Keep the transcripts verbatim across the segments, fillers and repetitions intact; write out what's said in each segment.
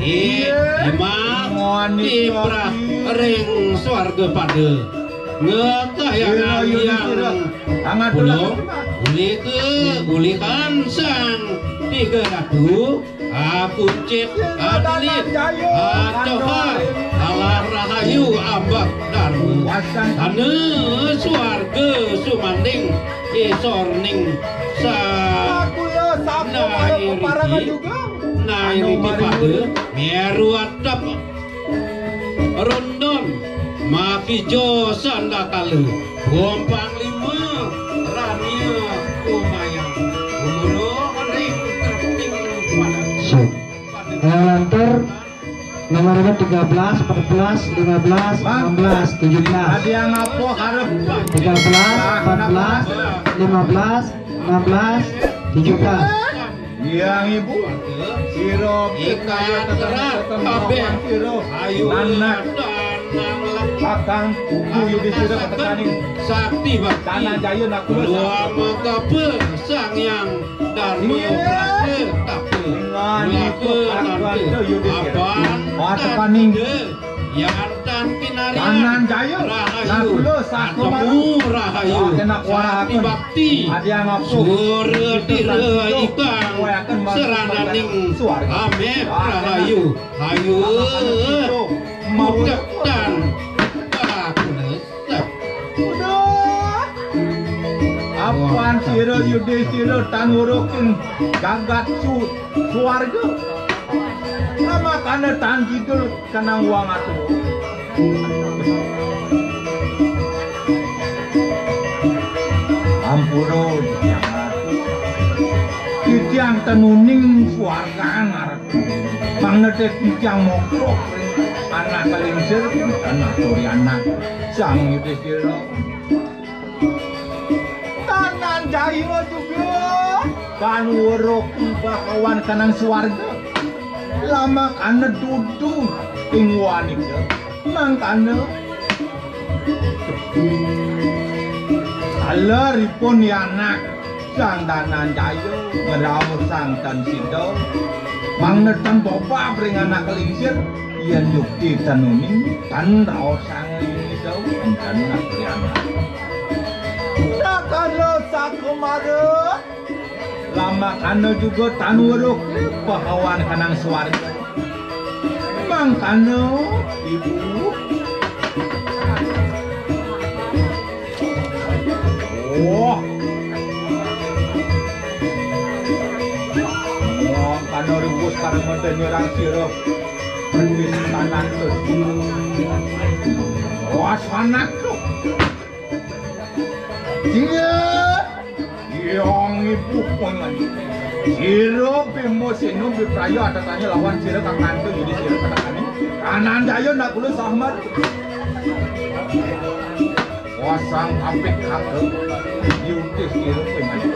Imang kiprah ring swarga pada. Ngekayang Ira, Yudhistira. Angat pulo, ulih ke, ulihan sang tiga ratu, akucit, adulit, acoha, alah rahayu ambek darma. Sana swarga sumanding, isorning sa-, Aku ya, sapu nairiki, parangan juga. Nairiki pada, meru atap. Rondon, makija sandakala, gompang lima, rania kumayang, gumuruh ring trepting padan. So, eh, lantur nomor urut tiga belas, empat belas, lima belas, enam belas, tujuh belas. Ada yang apa harap? Tiga belas, empat belas, lima belas, enam belas, tujuh belas. Yang ibu, sira ikat erat kabeh. Sira ayu nanak kakang kuku Yudhistira ketekaning sakti bakti. Tanah Jaya nak kula. Luang mengkapa Sang Hyang Dharma. Iya. Prasa tapa. Dengan itu nata kakang Yudhistira. Apan wah, tepaning. Yantan kinarian. Tanan Jaya. Rahayu. Nakula Sakumara. Atemu rahayu. Wah, kena kuarahaken. Sakti bakti. Adi angapung. Sura tira ikang. Kuarahaken sarananing swarga. Amet rahayu. Hayu. Mutektan. Kakunes. Udah. Apan sira Yudhistira tan weruh ing jagat su-, swarga. Lamakana tan kidul kenang wang atu. Ampura, titiang atu. Titiang tenuning swargan arep. Mangda titiang mogok ring anak kelingsir, anak turi anak Sang Yudhistira. Tanan Jaya juga kan weruh bakawan kanang swarga. Lamakana dudu ing wanika mangkana taleripun yanak Sang Dananjaya ngraosang tan sida mangda tan bobab ring anak lingsir, yen yukti tan uning tan raosang ring ida enten anak lianan. Nakala Sakumara, lamakana juga tan weruh pahawan kanang swarga. Mangkana, Ibu. Wah. Mangkana ribus karmata nyerang sira. Persis tanan tu. Wah, sanak tu. Iya. Yang ibu pun mandi. Sira Bima Sena bipraya atatanya lawan sira kakang Yudhistira katakani. Dananjaya nak kula sahmar. Wasang apik kata Yudhistira pun mandi.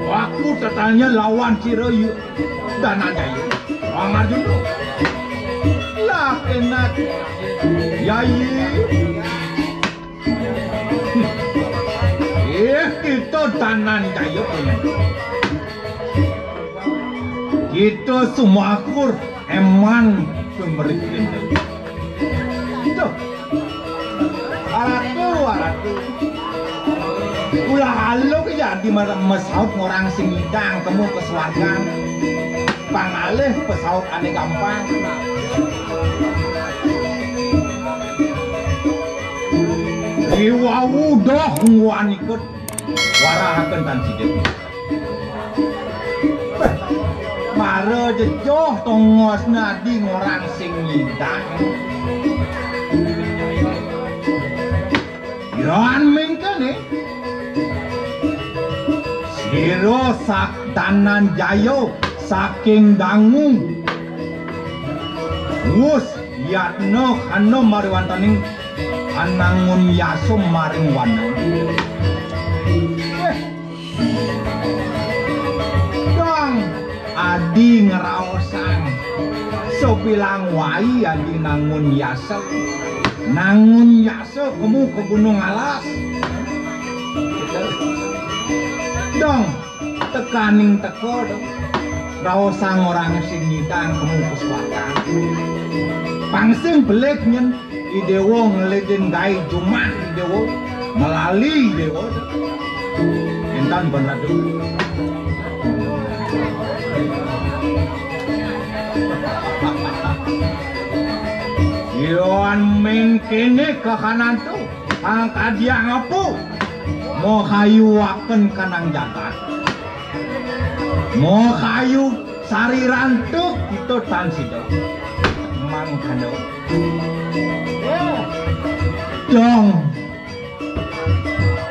Aku tatanya lawan sira Yu-, Dananjaya. Wang Arjuna. Lah enak. Yayi. Eh, kita Dananjaya punya. Kita sumakur eman pemerikin. Itu. Aratu, aratu. Ulah aluk ya di masaut orang sing ngidang temu ke swargan. Pangalih pesaut ane gampang. Iwawu doh nguan ikut warahaken tan sida. Beh, mara jejoh tongos nadi ngorang sing ngidang. Yan mengkene. Sira sak Dananjaya saking Dangu. Wus yatna kana mariwantaning anangun yasa maring wana. Eh, Dong, adi ngraosang. Sabilang wai adi nangun yasa. Nangun yasa kemu ke Gunung Alas. Dong, tekaning teka, dong. Raosang orang sing nyidang kemu ka swargan. Pang sing belit nyén Idéwa ngelidin gaé jumah Idéwa, melali Idéwa. Éntan ben ratu. Yoan mengkéné kahanantu, angkadiang apa? Mahayuaken kanang jagat. Mahayu sarirantuk kita tan sida. Mangkana. Dong.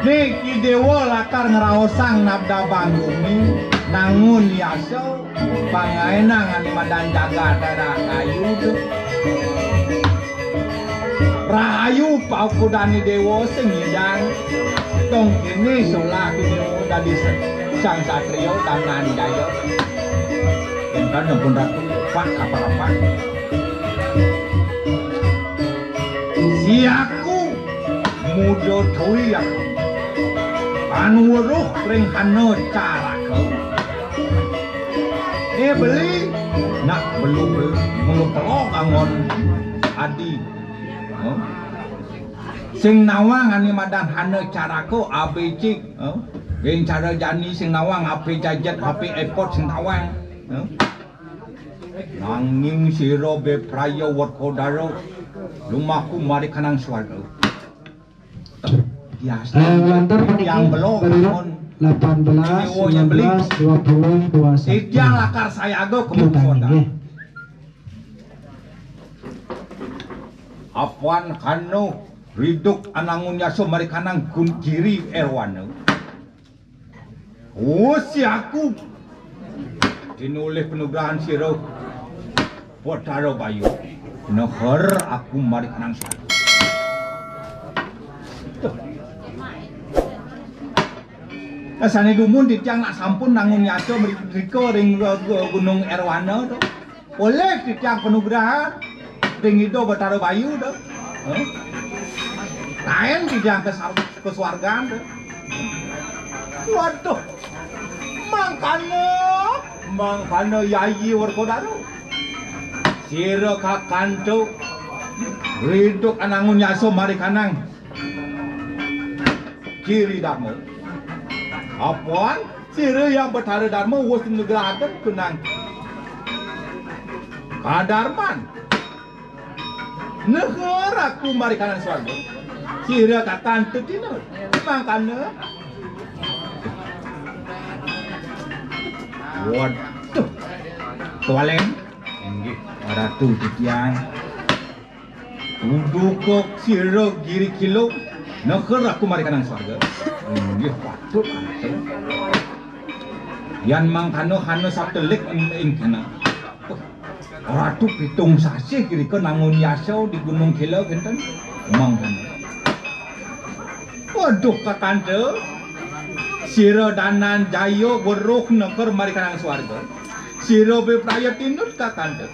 Niki Déwa lakar ngraosang nabdabang gumi, nangun yasa, pangaénang ane madan jagat daerah kayu tu. Rahayu paukudane Déwa sing nyidang, tong kene solah Déwa dadi se-, sang satria danan daya. Enten ampun ratu, pak kapal-kapal. Siaku muda tui aku. Anu weruh ring hana caraka. Eh, beli, nak belu-belu, mulu telok angon adi. Huh? Sing nawang ane madan hana caraka abecik, huh? Geng cara jani sing nawang H P jajet, H P iPod sing nawang. Huh? Nanging sira bepraya Werkodara, lumaku marikanang swarga. Biasa. Eh, lantur yang meniki belum baru bangun. Delapan belas, Dewa yang beli. Sembilan belas, dua puluh, dua puluh satu. Titiang lakar sayaga kemu swarga. Nggih. Apan kano riduk anangun yasa marikanang gun kiri erwana. Oh, siaku. Tinulih panugrahan sira, Betara Bayu. Neher aku marikanang swarga. Tuh. Nah, sane dumun titiang nak sampun nangun yasa mrika ring, eh, Gunung Erwana to. Olih titiang panugrahan ring Ida Betara Bayu to. Heh. Kaen titiang ke sar-, ke swargan to. Waduh. Mangkana, mangkana Yayi Werkodara. Sira kakanta riduk anangun yasa marikanang kiri darma. Apan sira Hyang Betara Darma wus nugrahaken kunang kadarman. Neher aku marikanang swarga. Sira kakanta tinut. Mangkana. Waduh. Tualeng. Inggih, Ratu titiang. Uduka sira giri kilo, neher aku marikanang swarga. Inggih, patut, Ratu. Yan mangkana hana satelik ing, ing kena. Ratu pitung sasih irika nangun yasa di Gunung Kila kenten. Mangkana. Waduh, kakanta. Sira Dananjaya weruh neher marikanang swarga. Sira bepraya tinut, kakanta.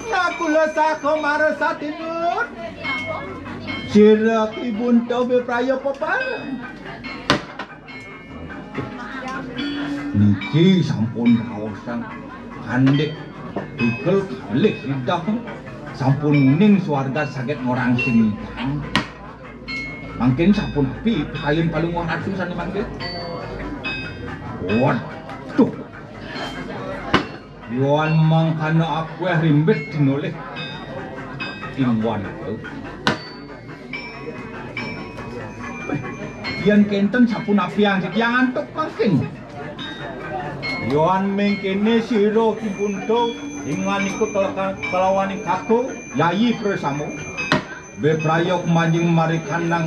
Nakula saka mara satinut. Sira Ki Bunta bepraya pepareng. Niki sampun raosang kandik tikel kalih lidah, sampun uning swarga saget ngorang sing. Mangkin sapunapi kayun Palungguh Ratu sane mangkin? Waduh. Yoan mangkana akueh rimbit tinulih. Ing wanita. Yen kenten sapunapiang titiang antuk mangkin. Yoan mengkene sira Ki Bunta, inganika kelakan-, kalawaning kaka, Yayi Prasamo. Beprayok manjing marikanang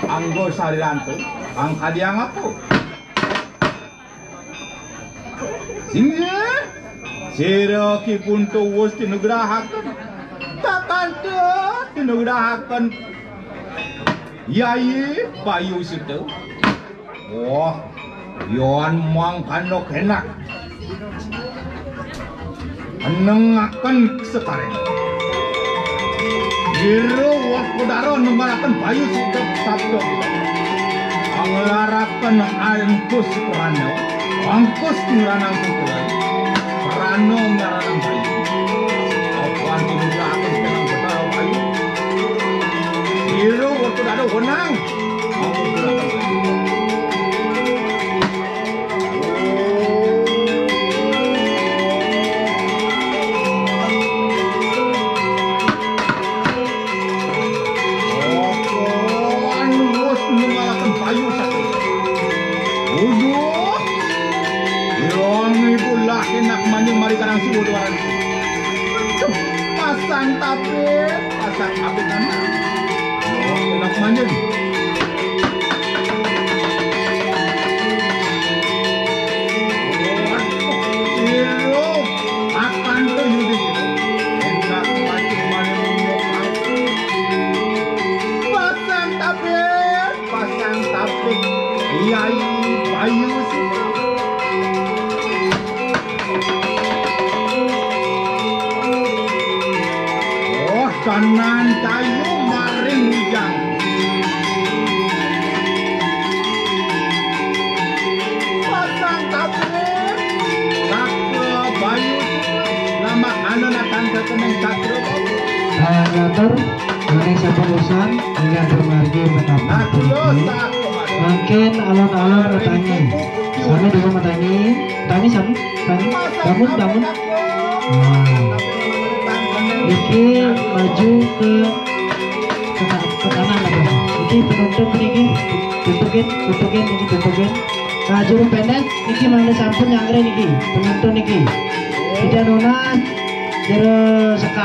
angga sariranto, angkadiang apa? Singgih, sira Ki Puntu wus tinugrahaken. Kakanta tinugrahaken. Yayi Bayu Sita. Wah, Yohan mangkana kenak. Enengaken sekareng. Jero Werkudara nembaraken Bayu Sita sabda. Anglaraken angkus prana. Bangkus tinggalanan pukulan, rano ngaranang bayu. Apan tinggalanan kenang betara bayu. Biru waktu ada wenang. Bangkus tinggalanan bayu. Apan luwes ningalaken bayu satu. Uduh. Ilang ibu lah enak manjing mari karang sibu dua ratus. Pasang tapit, pasang tapit anak. Ilang enak manjing. Ilang akan tuh yudi. Enak manjing manjing. Pasang tapit. Pasang tapit, Yai Bayu sih. Oh, kanan kayu maring wijang. Pasang tapit, Raka Bayu sih. Lamak anu natang kekeneng satru. Ah, ngatur. Mangkin sampun usan, inggih atur margi menapa puniki. Mangkin alon-alon matangi. Sami dulu matangi. Tangi sami, tangi. Bangun, bangun. Nah. Niki maju ke, ke, ke kanan apa? Niki penuntun niki. Tutukin, tutukin, niki tutukin. Nah, juru pendek niki mangda sampun nyanggra niki. Penuntun niki. Tidak nunas jero sekar.